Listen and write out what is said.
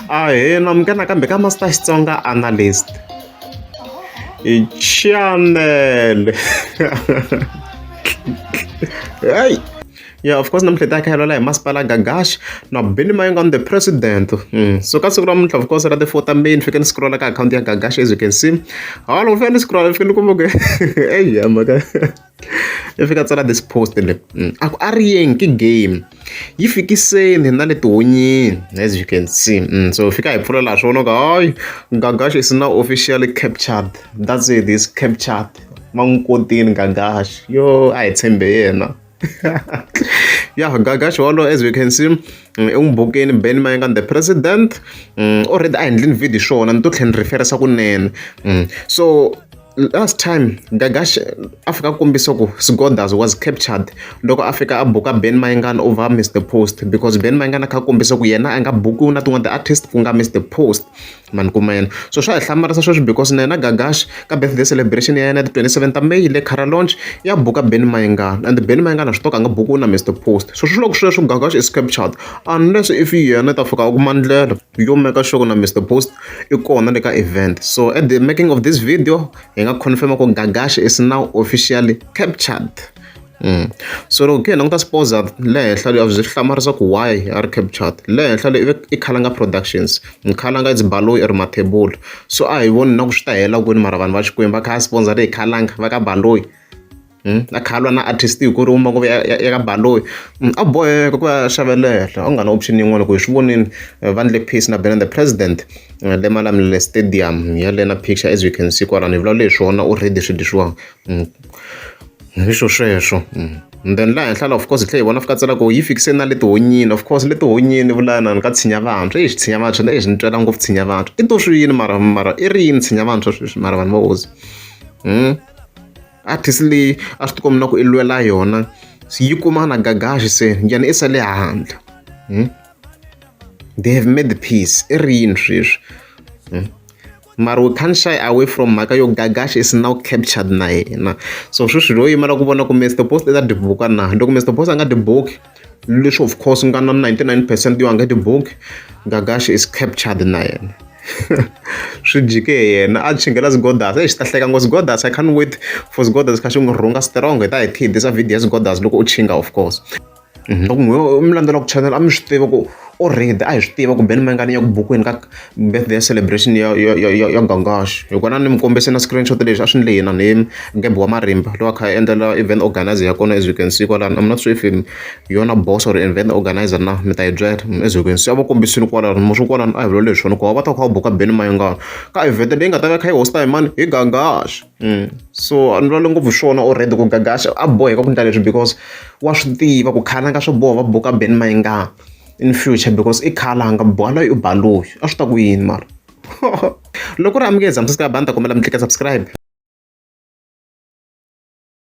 Ahee na amukela nakambe ka Master Xitsonga Analyst channel. Hey. Yeah, of course namuntlha hi ta kha hi hi masipala Gagash na Benny Mayengani the president. So ka siku ra namuntlha of course ra ti 4 ta May ni fike ni scrolla ka akhawunti ya Gagash as you can see. Hawa loko fika ni scrolla ni fike ni kuma ku eyi ya mhaka i fika tsala this post le a ku a ri yeng ki game yi fikiseni na le tihunyini as you can see. So fika hi pfula laha swona ku hayi Gagash is now officially captured. That's it, is captured. Va n'wi kotini Gagash yo a hi tshembe yena. Yeah, Gagash walo as you can see i n'wi bukini Benny Mayengani the president. Already a hi endlini video swona ni to tlhela ni referesa kunene. So last time Gagash a fika a kombisa ku Sgodas was captured loko a fika a buka Benny Mayengani over Mr Post because Benny Mayengani a kha a kombisa ku yena a nga bukiwi na tin'wana ti-artist ku nga Mr Post mani kuma yena. So swa hi hlamarisa sweswi because na yena Gagash ka birthday celebration ya yena ti 27 ta May le Kara Lounge ya buka Benny Mayengani and Benny Mayengani a swi tiva ku a nga bukiwi na Mr Post. So swi loko sweswo Gagash is captured unless if yena i ta fika a kuma ndlela yo make sure ku na Mr Post i kona le ka event. So at the making of this video hi nga confirm ku Gagash is now officially captured. So loko hi languta sponsor le henhla a swi hlamarisa ku why a ri captured le henhla le i Khalanga Productions. Khalanga is Baloyi or Mathebula. So a hi voni na ku swi ta hela kwini mara vanhu va Xikwembu va kha a sponsor hi Khalanga va ka Baloyi. A kha a lwa na artist hi ku ri uma ku ya ka Baloyi a boheka ku ya xavelela a ku nga na option yin'wana ku hi swi vonini va endle peace na Benny the President le Malamulele Stadium ya le na picture as you can see kwalano hi vulavula hi swona already swilo leswiwani hi swo sweswo. And then laha henhla la of course hi tlhela hi vona fika tsala ku yi fikise na le tihonyini of course le tihonyini vula inani ka tshinya vantshwa exi tshinya vantshwa exi ni twela ngopfu tshinya vantshwa i to swi yini mara mara i ri yini tshinya vantshwa sweswi mara vanhu va hosi. Artist leyi a swi tikombi na ku i lwela yona yi kuma na Gagash se yena i sale handle. They have made the peace i ri yini sweswi. Mara we can't shy away from mhaka yo Gagash is now captured na yena. So sweswi lo yimela ku vona ku Mr Post i ta dibuka na loko Mr Post a nga dibuki leswi of course nga na 99% yo a nga dibuki Gagash is captured na yena. Swi jike hi yena a chingela Sgodas exi ta hleka ngo Sgodas I can't wait for Sgodas kha xi n'wi rhunga strong hi ta hi thidisa video ya Sgodas loko u chinga of course. Loko mi landzela ku channel a mi swi tiva ku already a hi swi tiva ku Benny Mayengani ya ku bukiweni ka birthday celebration ya ya ya ya Gagash hikona ni mi kombise na screenshot lexi a swi endle yena ni Gebe wa Marimba loyi a kha a endlela event organizer ya kona as you can see kwalano I'm not sure if yona boss or event organizer na mi ta yi byela as you can see a va kombisile kwalano musi kwalano a hi vulavula hi swona ku va ta kha va buka Benny Mayengani ka event leyi nga ta va kha yi hosta hi mani hi Gagash. So a ni vulavuli ngopfu swona already ku Gagash a boheka ku endla leswi because wa swi tiva ku Khalanga swi boha va buka Benny Mayengani in future because i Khalanga Baloyi i Baloyi a swi ta ku yini mara loko ri amukeza mi subscribe a ni ta kombela mi tlika subscribe.